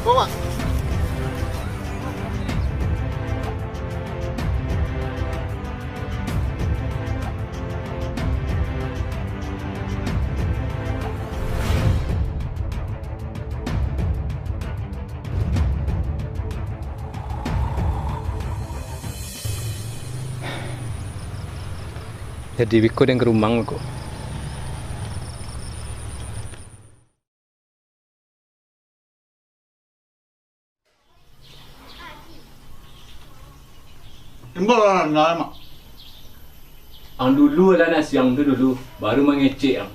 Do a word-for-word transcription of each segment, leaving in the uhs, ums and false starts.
Bawa. Jadi biko den ka rumah ko. Imbau lah, nah, Mak. Ang dulu lah nasiang tu dulu, baru mangecek ang.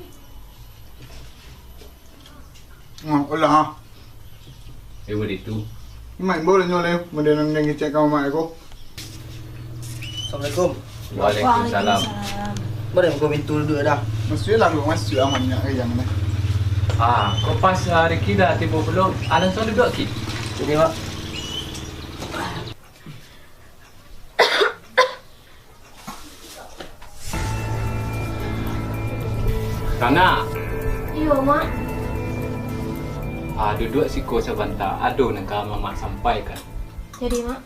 Nah, olah, ha. Eh, baitu. Mak, imbau lah nyo lai, mode nan den kecek ka mamak ko. Assalamualaikum. Waalaikumsalam. Waalaikumsalam. Mode buka pintu duduak dah. Masuaklah, Bang, masuak, aman nyo ka jang dah. Ah, ko pas, ah, Riki dah tibo pulo. Alah, so duduak, Ki. Jadi, Mak. Rana. Iyo, Mak. Ah, duduak siko sabanta, ado nan ka mamak sampaikan. Jadi, Mak.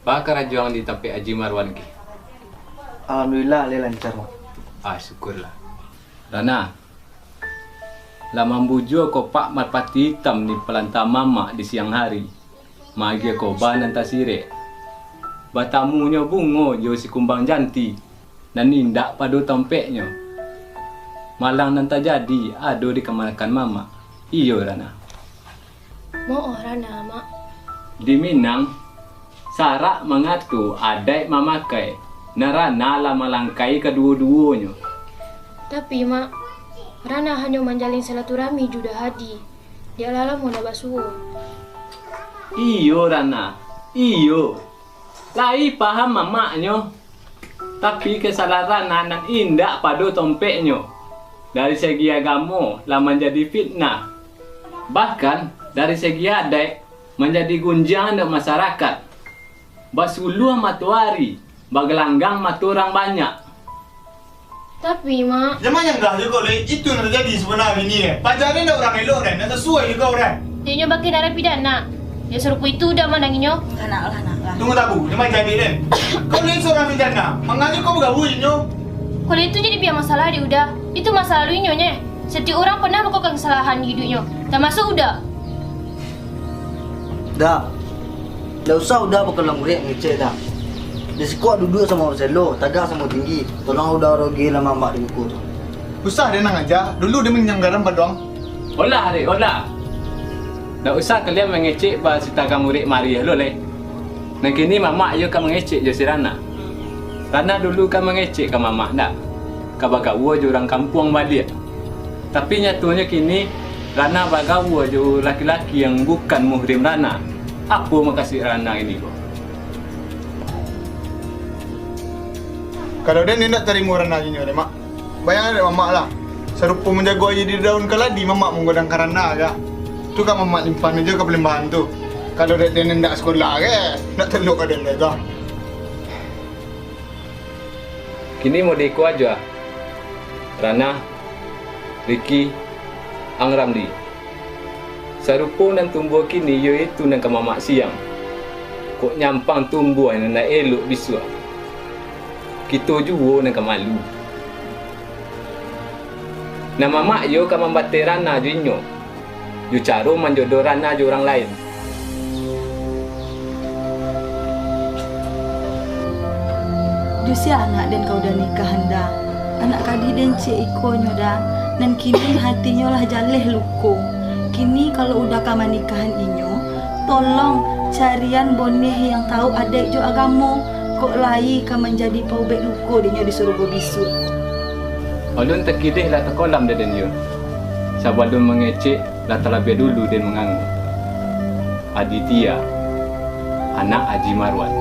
Baa karajo ang di tampek Aji Marwan, Ki? Alhamdulillah, lai lancar, Mak. Ah, syukurlah. Rana, lah mambujua kopak marpati itam di palanta mamak di siang hari, maagiah koba nan tasirek. Batamunyo bungo jo si kumbang janti, nan indak pado tompeknyo. Malang nan tajadi ado di kamanakan mamak. Iyo, Rana. Mo'oh Rana, Mak. Di Minang, sarak mangato adaik mamakai, nan Rana lah malangkai kaduo-duonyo. Tapi, Mak, Rana hanyo manjalin silaturahmi jo Dahadi, diak lah lamo ndak basuo. Iyo, Rana, iyo. Lai paham mamaknyo, tapi kasalahan nan indak pado tompeknyo. Dari segi agamo lah manjadi fitnah, bahkan dari segi adaik manjadi gunjiang dek masarakat. Basuluah matoari, bagalanggang mato urang banyak. Tapi, Mak. Jan manyanggah juo kau, Lek. Itu nan tajadi sabananyo, eh. Paja den dek urang elok, den. Nan sasuai jo kau, den. Inyo bakeh narapidana. Yo sarupo itu udah mandanginyo. Lah, nak lah, nak lah. Tunggu tabu, jan manjadi, den. Kau ni surang pidana. Manga kau bagaul jo inyo? Kalau itu jadi bia masalah dek Uda. Itu masa lalu inyo, nyeh. Satiok urang pernah melakukan kesalahan di iduiknyo, tamasuak Uda. Dak. Dak usah Uda bakalam urek mangecek dah. Di siko duduak samo baselo, tagak samo tinggi. Tolong Uda rogi lah mamak di muko tu. Usah den nan aja, dulu den minjam garam paduang. Olah, dek, olah. Dak usah kalian mangecek ba si tagam urek mari lo, leh. Nan kini mamak iyo ka mangecek jo si Rana. Rana dulu ka mangecek ka mamak dak? Ka bagaua jo urang kampuang baliak. Tapi nyatonyo kini, Rana bagaua jo laki-laki yang bukan muhrim Rana. Apo makasuik Rana ini ko? Kalau den indak tarimo Rana inyo dek, Mak, bayangkan dek mamak lah. Sarupo manjago aia di daun kaladi, mamak manggodang ka Rana ka. Tu ka mamak nyimpan ajo ka palimbahan tu. Kalau dek den indak sakolah ka, indak talok ka den dek ka. Kini mode iko ajo ah. Rana, Riki, Ang Ramli. Sarupo nan tumbuah kini, iyo itu nan ka mamak siang. Kok nyampang tumbuah nan indak elok bisuak, kito juo nan ka malu. Nan mamak iyo ka mambateh Rana jo inyo, jo caro manjodoh Rana jo urang lain. Jo sia anak den ka Uda nikahan, Da? Anak kadi den ciek iko nyo, Da, nan kini hatinyo lah jaleh luko. Kini kalau Uda ka manikahan inyo, tolong carian boneh yang tahu adaik jo agamo, kok lai ka manjadi paubek luko dinyo di surugo bisuak. Alun takilih lah takolam dek den yo. Sabalun mangecek, lah talabiah dulu den mangangguak. Aditya, anak Haji Marwan.